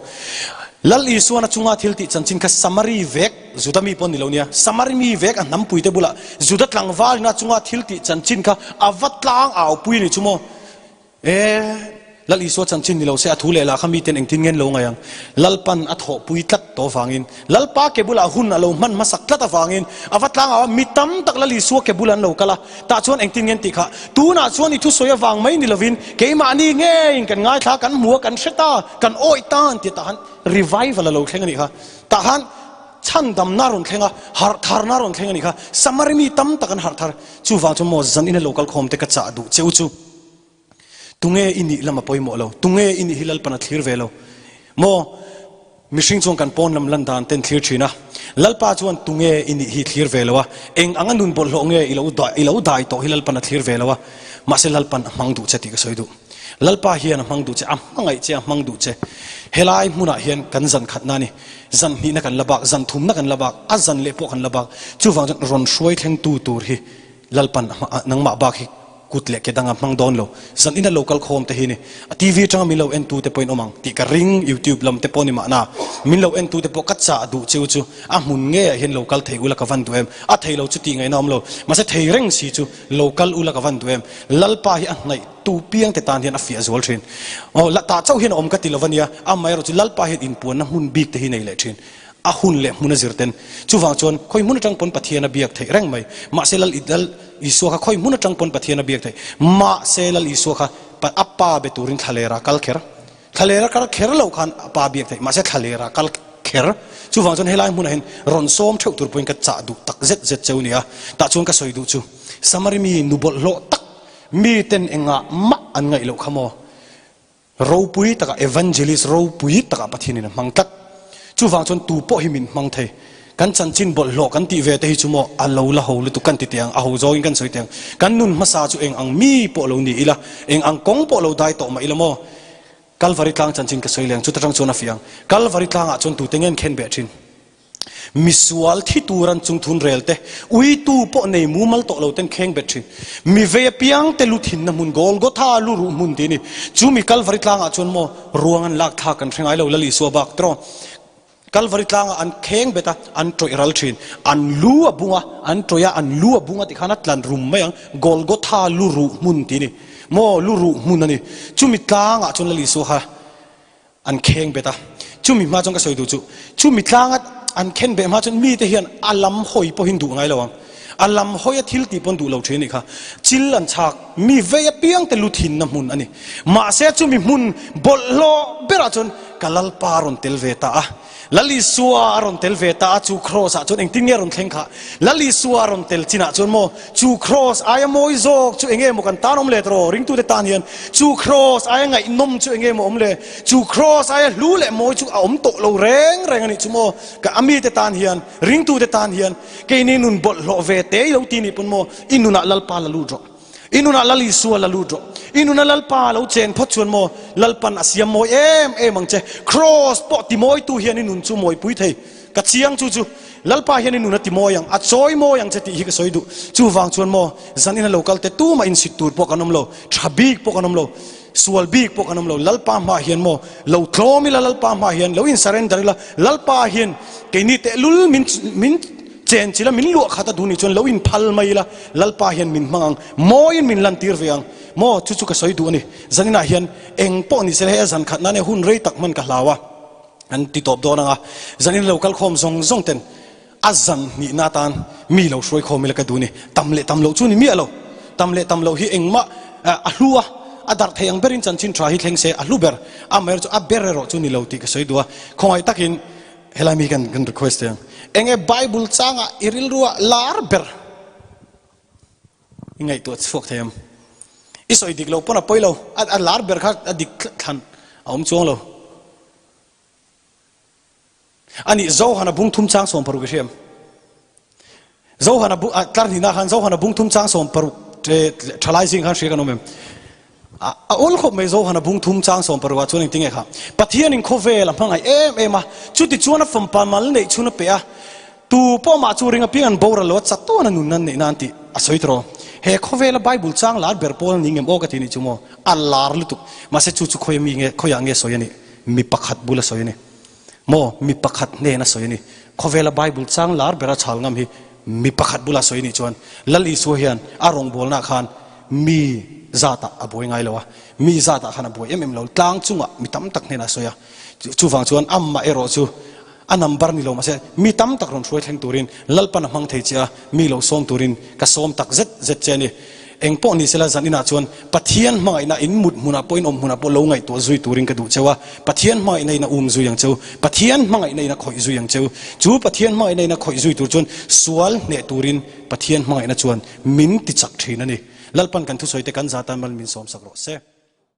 Lal Isuan a chunga thil tih chanchin kha Samari vek, Juda mi pawh ni lo nia, Samari mi vek a hnampui te bulah Juda tlangval ina chunga thil tih chanchin kha a va tlang aupui ni chu maw? E, Lal Isua chanchin ni lo se a thu leh lah kha miten engtin ngen lo ngaih ang? Lalpan a thawhpui tlat tawh avangin, Lalpa ke bulah hun a lo hman hmasak tlat avangin a va tlang au a, mi tam tak Lal Isua ke bul an lo kal a, tah chuan engtin ngen tih kha tunah chuan i thusawi avang mai ni lovin keimahni ngeiin kan ngaithla, kan hmu a, kan hre ta, kan awih ta an ti a, tah khan revival a lo thleng a nih kha. Tah khan chhandamna a rawn thleng a, harh tharna a rawn thleng a nih kha. Samari mi tam tak an harh thar. Chuvang chuan maw zan ina lo kal khawm te ka chah duh cheu chu. Tunge i nih lam a pawimawh lo, tunge i nih hi Lalpan a thlir ve lo. Maw mihring chuan kan pawn lam lan dan ten thlir thin a, Lalpa chuan tunge i nih hi thlir ve lo a, eng anga nun bawlhhlawh nge i lo i lo dai tawh hi Lalpan a thlir ve lo a, mahse Lalpan a hmang duh che tih ka sawi duh. Lalpa hian a hmang duh che, a hmangaih che a hmang duh che. Helai hmunah hian kan zan khatna a ni, zan hnihna kan la bak, zan thumna kan la bak, a zan leh pawh kan la bak. Chuvang chuan rawn hruai thlengtu tur hi Lalpan nangmah bak hi kut leh ke dang a hmang dawn lo. Zan ina lo kal khawm te hi ni. A TV atanga min lo en tu te pawhin awm ang tih ka ring, YouTube lam te pawh ni mahna. Min lo en tu te pawh ka chah duh cheu chu a hmun ngeiah hian lo kal thei ula ka van duh em. A thei lo chu tih ngaihna awm lo. Mahse thei reng si chu lo kal ula ka van duh em. Lalpa hi a hnaih tu piang te tan hian a fiah zual thin. Aw la tah chauh hian a awm ka ti lo ania. Amaherawh chu Lalpa hian inpuanna hmun bik te hi nei leh thin. A hun leh hmun a zir ten. Chuvang chuan khawi hmun atang pawn Pathian a biak theih reng mai. Mahse Lal Lal Isua kha khawi hmun atang pawn Pathian a biak theih. Mahse Lal Isua kha a pa be turin thlalera kal kher. Thlalera kal kher loh khan a pa biak theih. Mahse thlalera kal kher. Chuvang chuan helai hmunah hian rawn sawm theuh tur pawhin ka chah duh tak zet zet cheu nia. Tah chuan ka sawi duh chu Samari mi nu bawlhhlawh tak miten engah mah an ngaih loh kha maw? Ropui takah evangelist ropui takah Pathianin a hmang tlat. Chuvang chuan tu pawh hi min hmang thei. Kan chanchin bawlhhlawh kan tih ve te hi chu maw a lo la ho lutuk kan ti teh ang, a ho zawngin kan sawi teh ang. Kan nun hmasa chu eng ang mi pawh lo ni ila, eng ang kawng pawh lo dai tawh mah ila maw? Kalvari tlang chanchin ka sawi leng, chuta tang chuan a fiah ang. Kalvari tlangah chuan tute nge an khen beh thin? Misual thi tur an chungthun rel te, uitu pawh nei mumal tawh lo ten kheng bet thin. Mi vei apiang te lu thinna hmun Golgotha lu ruh hmun tih a ni. Chu mi Kalvari tlangah chuan maw ruang an lak thlak kan hre ngai lo Lal Isua bak tiraw. Kalvari tlangah an kheng bet a, an tawih ral thin. An lu a bung a, an tawih a, an lu a bung a tikhan a tlan rum mai ang. Golgotha lu ruh hmun tih a ni. Maw lu ruh hmun a ni. Chumi tlangah chuan Lal Isua kha an kheng bet a, chumi hma chuan ka sawi duh chu, chumi tlanga an khen beh hma chuan mite hian a lam hawi pawhin duh ngai lo ang, a lam hawi a thil tih pawn duh lo thin a nih kha, chil an chhak, mi vei apiang te lu thinna hmun a ni. Mahse chumi hmun bawlhhlawh berah chuan ka Lalpa a rawn tel ve ta a. Lal Isua a rawn tel ve ta a, chu kraws ah chuan engtin nge a rawn thleng khah? Lal Isua a rawn tel chinah chuan maw, chu kraws aia mawi zawk chu enge maw kan tan awm le tiraw? Ringtute tan hian chu kraws aia ngaihnawm chu enge maw awm le? Chu kraws aia hlu leh mawi chu a awm tawh lo reng reng a nih chu maw? Ka a mite tan hian, ringtute tan hian keini nun bawlhhlawh ve te i lo ti nih pawn maw, i nunah Lalpa la lut rawh. I nunah Lal Isua la lut rawh. I nuna Lalpa lo chen phawt chuan maw Lalpan a siam mawi em em ang che. Kraws pawh ti mawitu hian i nun chu mawipui thei. Ka chiang chu chu Lalpa hian i nun a ti mawi ang, a chawi mawi ang che tih hi ka sawi duh. Chuvang chuan maw zan ina lo kal te tumah insit tur pawh kan awm lo, tha bik pawh kan awm lo, sual bik pawh kan awm lo. Lalpa hmaah hian maw lo tlawm ila, Lalpa hmaah hian lo in surrender ila, Lalpa hian keini tehlul min min Chen chila min luah khat a duh nih chuan lo inphal mai ila, Lalpa hian min hmang ang, mawiin min lantir ve ang. Maw, chu chu ka sawi duh a ni. Zaninah hian eng pawh ni sela hei a zan khat nan e hun rei tak hman ka hlau a, an ti tawp dawn ang a. Zanin lo kal khawm zawng zawng ten a zan hnihna atan mi lo hruai khawm ila ka duh a ni. Tam leh tam loh chu ni miah lo. Tam leh tam loh hi engmah a hlu a, a darh thei ang berin chanchin tha hi thleng se a hlu ber. Amaherawhchu chu a ber erawh chu ni lo tih ka sawi duh a. Khawngaih takin Helai mi kan kan request ang. Enge Bible changa i rilrua lar ber i ngaihtuah chhuak thei am. I sawi dik lo pawn a pawi lo. A lar ber kha a dik thlan a awm chuang lo. Ani Zohana bung thum chang 16 i hriam. Zohana bu tlar hnihna khan Zohana bung thum chang 16 thalai zing khan hria kan awm em. A awl khawp mai Zohana bung thum chang sawm parukah chuan engtin nge kha? Pathianin khawvel a hmangaih em em a, chuti chuan a fawmpa mal neih chhun a pe a, tu pawh mah chu ring apiang an boral lo a, chatuan a nun nan neih nan tih a sawi tawh. He khawvela Bible chang lar ber pawl a ni ngem aw ka ti nih chu maw? A lar lutuk. Mahse chu chu khawi mi nge, khawiah nge sawi a nih? Mi pakhat bula sawi a ni. Maw, mi pakhat hnena sawi a ni. Khawvela Bible chang lar bera chhal ngam hi mi pakhat bula sawi a nih chuan Lal Isua hian a rawngbawlnaah khan mi zatah a buai ngai lo a, mi zatah khan a buai em em lo. Tlang chungah mi tam tak hnenah a sawi a, chuvang chuan amah erawh chu a number ni lo mahse mi tam tak rawn hruai thleng turin Lalpan a hmang thei che a, mi lo sawm turin ka sawm tak zet zet che a ni. Eng pawh ni sela zan inah chuan Pathian hmangaihna in mut hmunah pawh in awm hmunah pawh lo ngaihtuah zui turin ka duh cheu a, Pathian hmangaihna in a um zui ang cheu, Pathian hmangaihna in a khawih zui ang cheu. Chu Pathian hmangaihna in a khawih zui tur chuan sual hneh turin Pathian hmangaihna chuan min ti chak thin a ni. Lalpan kan thusawi te kan zatan mal min sawmsak rawh se.